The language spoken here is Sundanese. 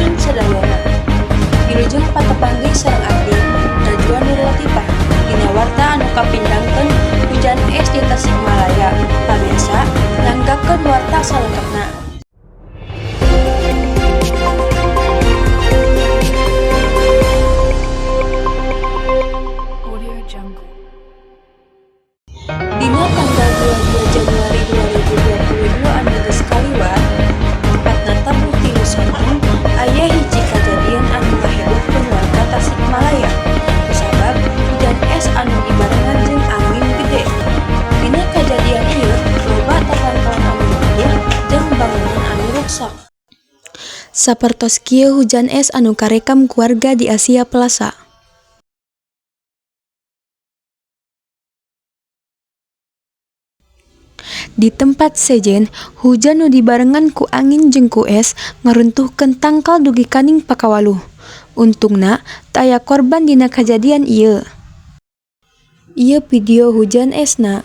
Sampurasun sadayana. Wilujeng patepang deui sareng abdi, Najwa Nur Latifah, dina warta anu kapindangkeun hujan es di Tasikmalaya. Pamirsa, nyanggakeun warta salengkapna. Audio Jungle. Dina tanggal 22 Januari 2022 anu geus kaliwat, tepatna tabuh 3 sonten, aya hiji kajadian anu ngahebohkeun warga Tasikmalaya kusabab hujan es anu dibarengan jeung angin gede. Dina kajadian ieu loba tatangkalan anu runtuh jeung bangunan anu ruksak. Sapertos kieu hujan es anu karekam ku warga di Asia Plaza. Di tempat sejen, hujan nu dibarengan ku angin jeung ku es ngaruntuhkeun tangkal dugi ka ningpa ka waluh. Untungna teu aya korban dina kajadian ieu. Ieu video hujan esna.